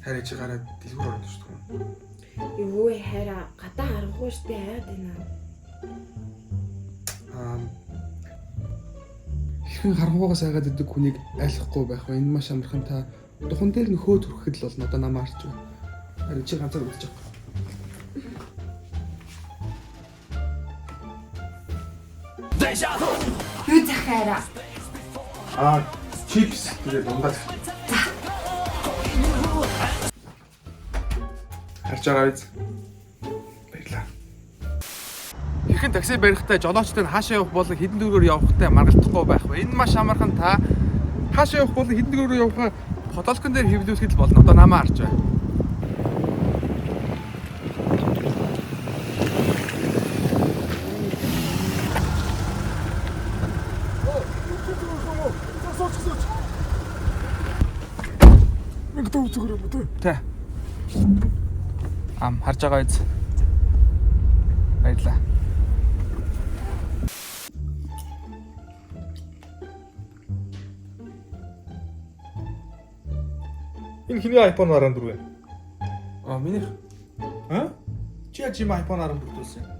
Харин чи гараад дэлгүүр ороод шүү дээ. Юу вэ хайраа гадаа харахгүй штэ яагаад байна. Аа, хэрхэн харанхуйгаас айгаад идэг хүнийг айлахгүй байх вэ? Энэ маш амархан, та духан дээр нөхөө түрхэхэд л болно. Одоо намаа арч байна. Харин чи ганцаар үзэж байгаа. Юу зах хайраа? Аа, чипс тэгээд дундаа. Харж байгаа биз? Баярлаа. Хэрхэн такси барихтай жолоочтой нь хаашаа явах болон хэдэн төгрөгөөр явахтай маргалдахгүй байх вэ? Энэ маш амархан, та хаашаа явах болон хэдэн төгрөгөөр явахаа потолкон дээр хэвлүүлэхэд л болно. Одоо намаа харж байна. Нэг төв зүгээр юм уу те? Тэ. Ам харж байгаа биз? Баярлаа. Энэ хиний iPhone 14 вэ? Аа, минийх. Аа? Чи яаж юм iPhone 14 дүүлсэн юм?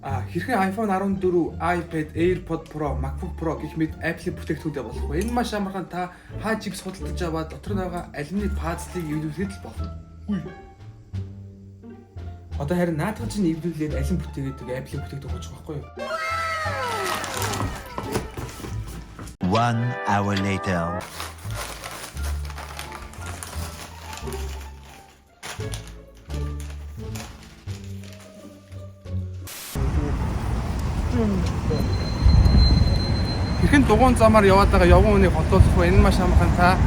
А хэрхэн iPhone 14, iPad, AirPod Pro, MacBook Pro гэх мэт Apple-ийн бүтээгдэхүүнтэй болох вэ? Энэ маш амархан, та хаа чипс худалдаж аваад дотор нь байгаа алюминий пазлыг эвдүүлэхэд л болно. Үгүй. Одоо харин наадах чинь эвдүүлээд алин бүтээгээд Apple-ийн бүтээгдэхүүн хуучих байхгүй юу? One hour later. Хэрхэн дугуйн замаар яваад байгаа явган хүнийг холдуулах вэ? Энэ маш амархан, та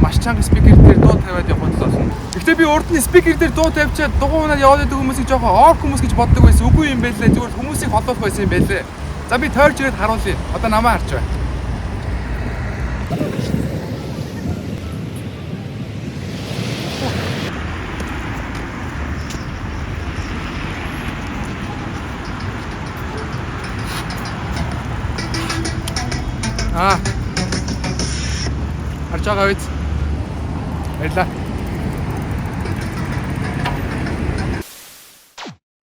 маш чанга спикер дээр дуу тавиад явах л болно. Гэхдээ би урд нь спикер дээр дуу тавьчаад дугуй унаад яваад байдаг хүмүүсийг жоохон орк хүмүүс гэж боддог байсан. Үгүй юм байлээ. Зүгээр хүмүүсийг холдуулах байсан юм байлээ. За, би тойрж ирээд харуулъя. Одоо намаа харж байна. Аа. Харж байгаа биз? Баярлаа.